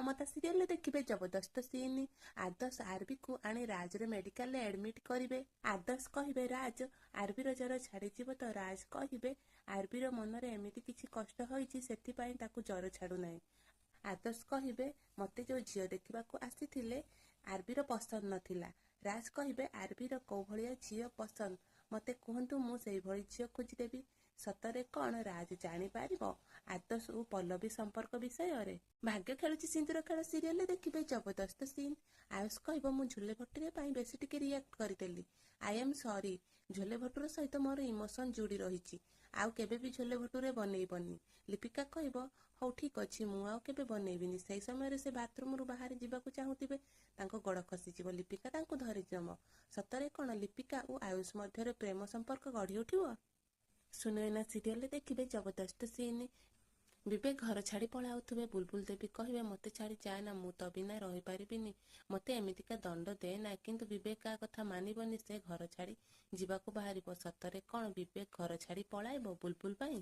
ମମତା ସିରିଏଲରେ ଦେଖିବେ ଜବରଦସ୍ତ ସିନ୍। ଆଦର୍ଶ ଆରବିକୁ ଆଣି ରାଜରେ ମେଡିକାଲରେ ଆଡମିଟ୍ କରିବେ। ଆଦର୍ଶ କହିବେ, ରାଜ, ଆରବିର ଜ୍ୱର ଛାଡ଼ିଯିବ ତ? ରାଜ କହିବେ, ଆରବିର ମନରେ ଏମିତି କିଛି କଷ୍ଟ ହୋଇଛି, ସେଥିପାଇଁ ତାକୁ ଜ୍ୱର ଛାଡ଼ୁନାହିଁ। ଆଦର୍ଶ କହିବେ, ମୋତେ ଯେଉଁ ଝିଅ ଦେଖିବାକୁ ଆସିଥିଲେ ଆରବିର ପସନ୍ଦ ନଥିଲା। ରାଜ କହିବେ, ଆରବିର କୋଉ ଭଳିଆ ଝିଅ ପସନ୍ଦ ମୋତେ କୁହନ୍ତୁ, ମୁଁ ସେଇଭଳି ଝିଅ ଖୋଜିଦେବି। ସତରେ କ'ଣ ରାଜ ଜାଣିପାରିବ ଆଦର୍ଶ ଓ ପଲ୍ଲବୀ ସମ୍ପର୍କ ବିଷୟରେ? ଭାଗ୍ୟ ଖେଳୁଛି ସିନ୍ଦୁର ଖେଳ ସିରିଏଲରେ ଦେଖିବେ ଜବରଦସ୍ତ ସିନ୍। ଆୟୁଷ କହିବ, ମୁଁ ଝୋଲେ ଭଟୁରେ ପାଇଁ ବେଶୀ ଟିକେ ରିଆକ୍ଟ କରିଦେଲି, I M ସରି। ଝୋଲେ ଭଟୁର ସହିତ ମୋର ଇମୋସନ ଯୋଡ଼ି ରହିଛି, ଆଉ କେବେ ବି ଝୋଲେ ଭଟୁରେ ବନେଇବନି। ଲିପିକା କହିବ, ହଉ ଠିକ୍ ଅଛି, ମୁଁ ଆଉ କେବେ ବନେଇବିନି। ସେହି ସମୟରେ ସେ ବାଥରୁମରୁ ବାହାରି ଯିବାକୁ ଚାହୁଁଥିବେ, ତାଙ୍କ ଗୋଡ଼ ଖସିଯିବ, ଲିପିକା ତାଙ୍କୁ ଧରିନେବ। ସତରେ କ'ଣ ଲିପିକା ଓ ଆୟୁଷ ମଧ୍ୟରେ ପ୍ରେମ ସମ୍ପର୍କ ଗଢ଼ି ଉଠିବ? ସୁନୟନା ସିରିଏଲରେ ଦେଖିବେ ଜବରଦସ୍ତ ସିନ୍। ବିବେକ ଘର ଛାଡ଼ି ପଳାଉଥିବେ। ବୁଲବୁଲ ଦେବୀ କହିବେ, ମୋତେ ଛାଡ଼ି ଯାଏନା, ମୁଁ ତୋ ବିନା ରହିପାରିବିନି, ମୋତେ ଏମିତିକା ଦଣ୍ଡ ଦେନା। କିନ୍ତୁ ବିବେକ କାହା କଥା ମାନିବନି, ସେ ଘର ଛାଡ଼ି ଯିବାକୁ ବାହାରିବ। ସତରେ କ'ଣ ବିବେକ ଘର ଛାଡ଼ି ପଳାଇବ ବୁଲବୁଲ ପାଇଁ?